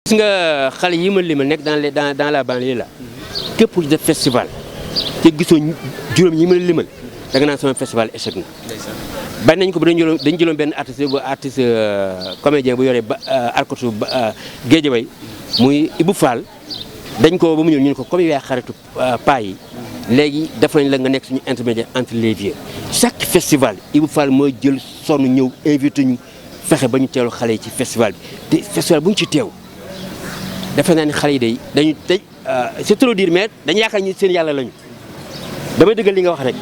gis nga xale yi ma limal nekk dans la banlieue là képp ku def festival te gisoo juróom yi ma limal da nga naan sama festival échec na. bañ nañ ko ba dañu jëloon benn artiste comédien bu yore arkotu Guédiawaye muy Ibou Fall dañ ko ba mu ñëw ñu ne ko comme yaay xaritu paa yi léegi def nañ la nga nekk suñu intermédiaire entre les vieux chaque festival Ibou Fall mooy jël sonn ñëw invité ñu fexe ba ñu teelu xale yi ci festival bi te festival bu ñu ci teew defe naa ni xale yi dañu c'est trop dire mais dañu yaakaar ñu seen yàlla lañu damay dëggal li nga wax rek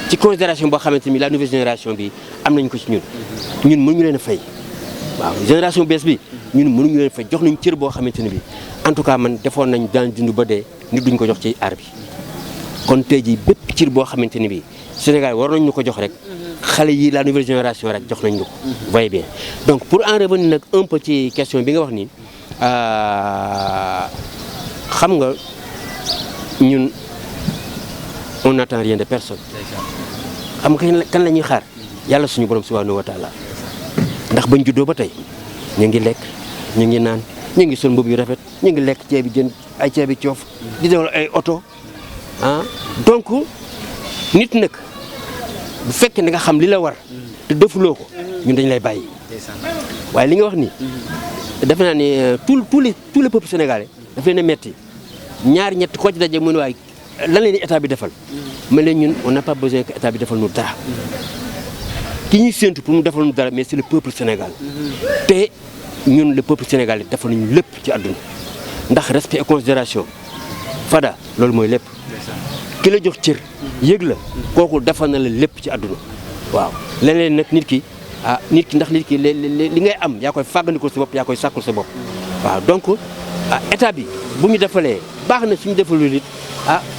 ci considération boo xamante ni la nouvelle génération bi am nañ ko ci ñun mënuñu leen a fay waaw génération bees bi ñun mënuñu leen a fay jox nañu cër boo xamante ni bi en tout cas man defoon nañ daan dund ba dee nit duñ ko jox ci art bi kon tey jii bépp cër boo xamante ni bi Sénégal war nañ ñu ko jox rek xale yi la nouvelle génération rek jox nañ ñu ko voyez bien donc pour en revenir nag un peu ci question bi nga wax nii xam nga ñun on n'attend rien de personne xam nga kan la ñuy xaar yàlla suñu borom subhanahu wa taala ndax bañ juddoo ba tey ñu ngi lekk ñu ngi naan ñu ngi sol mbubb yu rafet ñu ngi lekk ceebi jën ay ceebi coof di dawal ay oto donc nit nag bu fekkee ne nga xam li la war te defuloo ko ñun dañ lay bàyyi waaye li nga wax ni defe naa ni tous les peuples sénégalais daf leen a metti ñaar ñett koo ci daje mu ne waaye lan leen état bi defal mais leen ñun on n'a pas besoin que état bi defal ñu dara ki ñuy séntu pour mu defal ñu dara mais c'est le peuple sénégal te ñun le peuple sénégalais defal nañu lépp ci àdduna ndax respect et considération fada loolu mooy lépp ki la jox cër yëg la kooku defal na la lépp ci àdduna waaw leneen nag nit ki ndax nit ki li ngay am yaa koy fàggandikoo sa bopp yaa koy sàkkul sa bopp waaw donc état bi bu ñu defalee baax na suñu defalul it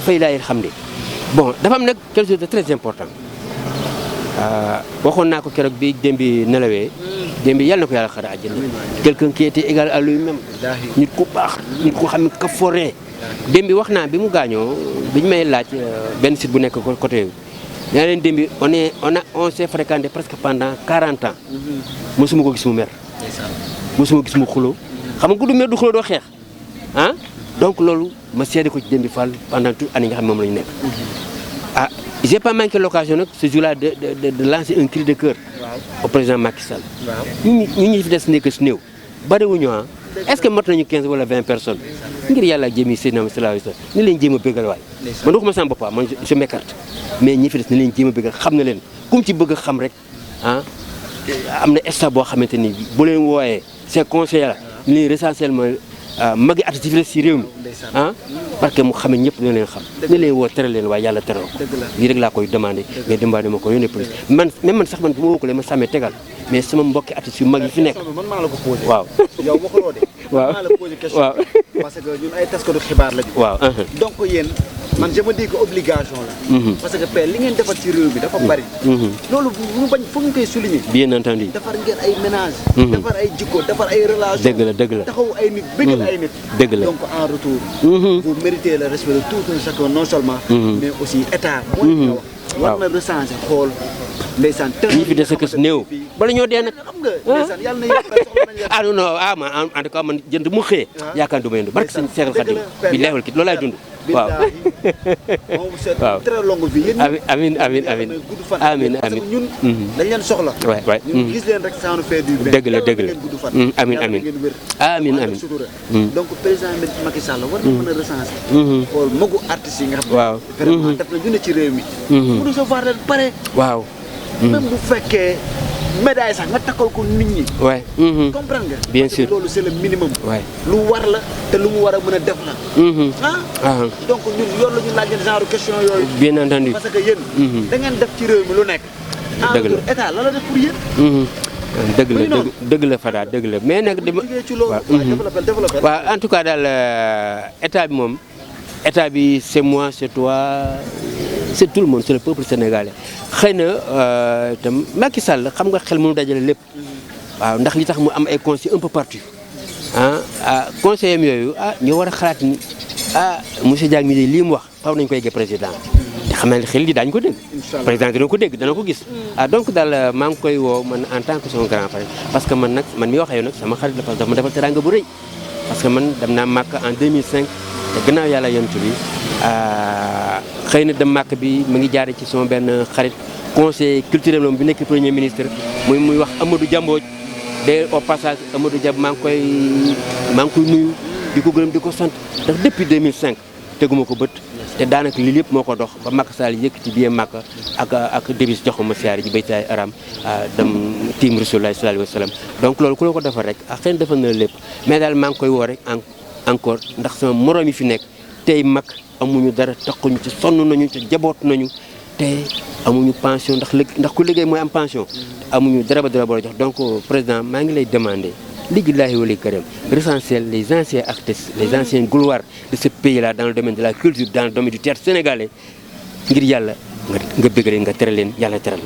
fay laay xam ne bon dafa am nag quelque chose de très important waxoon naa ko keroog bi démbi nelawee démbi yàlla na ko yàlla xare àjjana quelqu'un qui était égal à lui-même nit ku baax nit ku xam ne ka foree démbi wax naa bi mu gaañoo bi ñu may laaj benn site bu nekk côté yaa leen démbi on s'est fréquenté presque pendant 40 ans mosuma ko gis mu mer mosuma gis mu xuloo xam nga du mer du xuloo doo xeex donc loolu ma seede ko ci Demba Fall pendant toute année nga xam ne moom la ñu nekk j'ai pas manqué l'occasion nag ce jour-là de lancer un cri de cœur au président Macky Sall ñu ñi fi des nekk si néew bariwuñu est-ce que mat nañu 15 wala 20 personnes ngir yàlla ak jëmi Seydina sallallahu alayhi wa sallam ni leen jéem a bëggal waay man waxuma sama bopp man je m'écarte mais ñi fi des ni leen jéem a bëggal xam na leen kum ci bëgg a xam rek am na staff boo xamante ni bu leen wooyee ces conseillers la ni leen essentiellement magi artiste yi si réew mi parce que mu xamee ñëpp dina leen xam ne leen woo tere leen waaye yàlla teral ko lii rek laa koy demandé mais demandé ma ko yónnee police man sax man bu ma wokkulee ma sàmmee tegal mais sama mbokki artistes yu mag yi fi nekk man maa la ko posé waaw yow waxuloo de waaw maa la posé question parce que ñun ay taskatu xibaar lañu waaw donc yéen man je me dis que obligation la parce que père li ngeen defar ci réew bi dafa bari loolu mu bañ foog ñu koy souligner bien entendu defar ngeen ay ménage defar ay jikko defar ay relation dëgg la taxaw ay nit bëggal ay nit dëgg la donc en retour vous méritez le respect de tout un chacun non seulement mais aussi état mooy nga wax war na recenser xool ndeysaan ñi fi des ak néew bala ñoo dee nag xam nga ndeysaan yàlla na yëpp soxla nañ leen non man en tout cas man jënd mu xëyee yaakaar du ma yendu barke sëñ Seexal Xadim bi leewal ki loolu laay dund waaw moom c'est très longue vie yéen amiin gudd fan amiin parce que ñun dañ leen soxla waay ñun gis leen rek ça nous fait du bien dëgg la gudd fan amiin donc président Macky Sall war na mën a recenser xool magu artistes yi nga xam waaw vraiment def na ñu ne ci réew mi mu recevoir leen pare waaw même bu fekkee médaille sax nga takkal ko nit ñi waay comprendre nga bien sûr loolu c'est le minimum waay lu war la te lu mu war a mën a def la donc ñun yoon la ñu laaj genre question yooyu bien entendu parce que yéen da ngeen def ci réew mi lu nekk dëgg la état la la def pour yéen dëgg la Fada dëgg la mais nag ci loolu développé waaw en tout cas daal état bi moom état bi c'est moi c'est toi c'est tout le monde c'est le peuple sénégalais xëy na itam Macky Sall xam nga xel mënu dajale lépp waaw ndax li tax mu am ay conseils un peu partout conseillers yooyu ñoo war a xalaat ni monsieur Diagne mi de lii mu wax faaw nañu koy yeggee président te xam naa ne xel li daañu ko dégg président dina ko dégg dana ko gis donc daal maa ngi koy woo man en tant que son grand frère parce que man mi wax yow nag sama xarit la parce que dama defal teranga bu rëy parce que man dem naa Màkka en 2005 te gannaaw yàlla yontu bi xëy na dem Màkka bi mu ngi jaare ci sama benn xarit conseiller culturel moom bi nekk premier ministre muy wax Amadou Dia Mbodj de au passage Amadou Dia maa ngi koy nuyu di ko gërëm di ko sant ndax depuis 2005 teguma ko bët te daanaka lii lépp moo ko dox ba Macky Sall yëkkati biir Màkka ak débis jox ma siyaare ji baytaay aram dem tiim Rasulullah sallallahu alayhi wa sallam donc loolu ku la ko defal rek xëy na defal na lépp mais daal maa ngi koy woo rek encore ndax sama morom yi fi nekk tey mag amuñu dara taxuñu ci sonn nañu ci jaboot nañu te amuñu pension ndax ku liggéey mooy am pension amuñu dara ba jox donc président maa ngi lay demander lillahi wa li karam recenser les anciens artistes les anciens gloires de ce pays-là dans le domaine de la culture dans le domaine du théâtre sénégalais ngir yàlla nga bëgg leen nga tere leen yàlla teral